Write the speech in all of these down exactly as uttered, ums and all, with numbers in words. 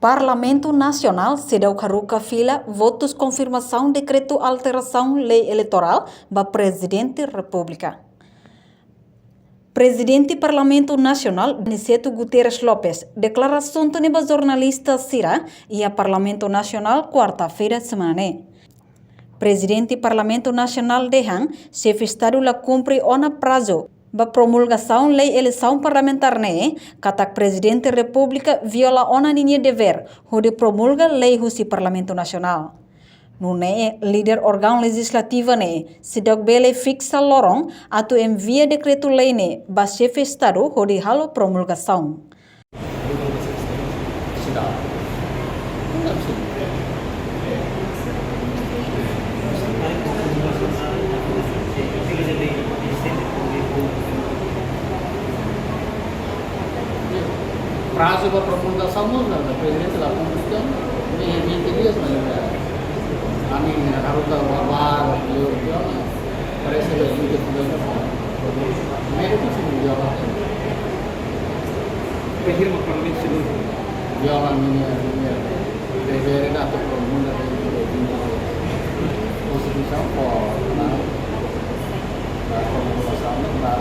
Parlamentu Nasionál seidauk haruka fila votus konfirmasaun dekretu alterasaun lei eleitorál ba Prezidente Repúblika. Prezidente Parlamentu Nasionál, Aniceto Guterres Lopes, deklara asuntu ne'e ba jornalista sira iha Parlamentu Nasionál, kuarta-feira semana ne'e. Prezidente Parlamentu Nasionál dehan, Xefe Estadu la kumpre ona prazu ba promulgasaun lei eleisaun parlamentár ne'e, katak Prezidente Repúblika viola ona ninia devér hodi promulga lei husi Parlamentu Nasionál. Nune'e líder órgaun lejislativa ne'e seidauk bele fiksa loron atu envia dekretu lei ne'e ba Xefe Estadu hodi halo promulgasaun. Prazu ba promulgasaun mós, prezidente la kumpre, ne'e vinte dias, mas ami haruka ba, ba, parese ke vinte dias. Mérito sih menjawab. Pehir ma permit sih. Viola ninia, ninia devér atu promulga, konstituisaun fó, na, na promulgasaun, na.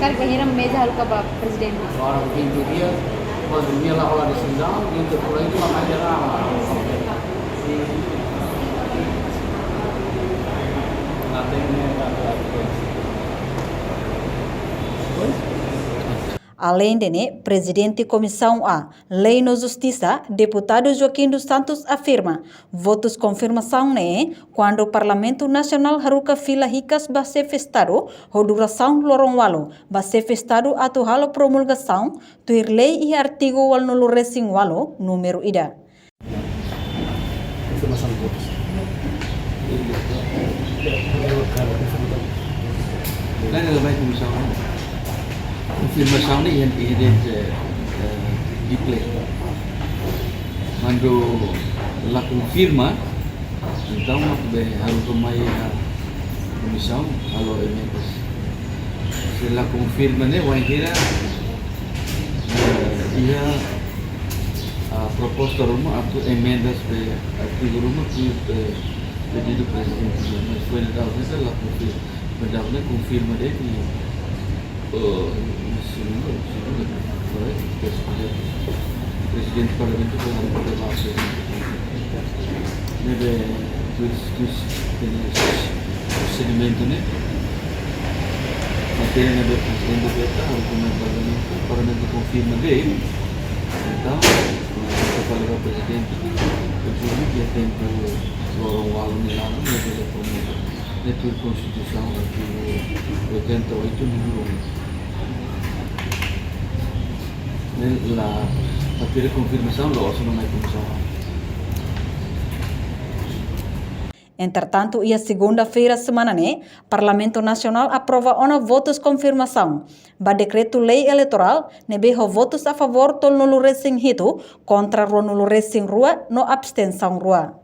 Karik bainhira meza haruka ba prezidente? Agora vinte dias, depois de mim ela rola desizaun, vinte por aí, ela vai gerar. Aleinde ne'e, Prezidente Komisaun A, Lei no Justisa, Deputadu Joaquim dos Santos afirma, votus konfirmasaun ne'e, kuandu Parlamentu Nasionál haruka fila hikas ba Xefe Estadu, ho durasaun loron ualu, ba Xefe Estadu atu halo promulgasaun, tuir lei iha artigu ualunulu-resin-ualu, númeru ida. Konfirmasaun votus. Lain, ela vai komisaun. Konfirmasaun ne'e iha, iha de'it, eh, eh, di play. Kuandu la konfirma, entaun mak be haruka mai iha komisaun, halo emendas. Se la konfirma ne'e, wainhira, eh, iha, ah, proposta ruma atu emendas ba artigu ruma ke, eh, pedidu prezidente, mas foin daudaun ne'e la konfirma. Foin daudaun ne'e konfirma de'it, eh, segunda, segunda, prezidente, prezidente parlamentu foin halo debate. Ne'ebé, tuir, tuir, tene prosedimentu ne'e. Matéria ne'ebé prezidente veta, halo mai parlamentu, parlamentu konfirma de'it. Entaun, ita fala ba prezidente, prezidente iha tempu loron ualu nia laran, ne'ebé bele promulga. Ne'e tuir Konstituisaun, artigu oitenta e oito, númeru um. Ne'e la, matéria konfirmasaun, la osan mai komisaun. Entretantu, iha segunda-feira semana ne'e, Parlamentu Nasionál aprova ona votus konfirmasaun ba dekretu lei eleitorál ne'ebé ho votus a favór tolunulu-resin-hitu, kontra ruanulu-resin-rua no abstensaun rua.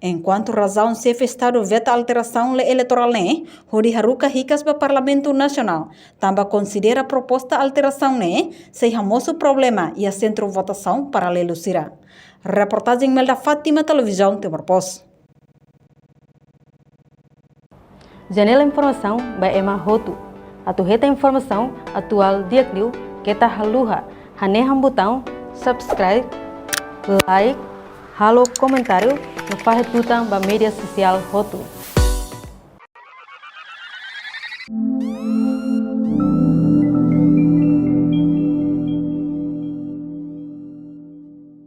Enkuantu razaun Xefe Estadu veta alterasaun lei eleitorál ne'e, hodi haruka hikas ba Parlamentu Nasionál, tanba konsidera proposta alterasaun ne'e sei hamosu problema iha sentru votasaun paralelu sira. Reportajen Melda Fátima, Televizaun Timor Post. Janela informasaun ba ema hotu. Atu hetan informasaun atuál di'ak liu, keta haluha hanehan butaun subscribe, like, halo komentáriu, no fahe tutan ba média sosiál hotu.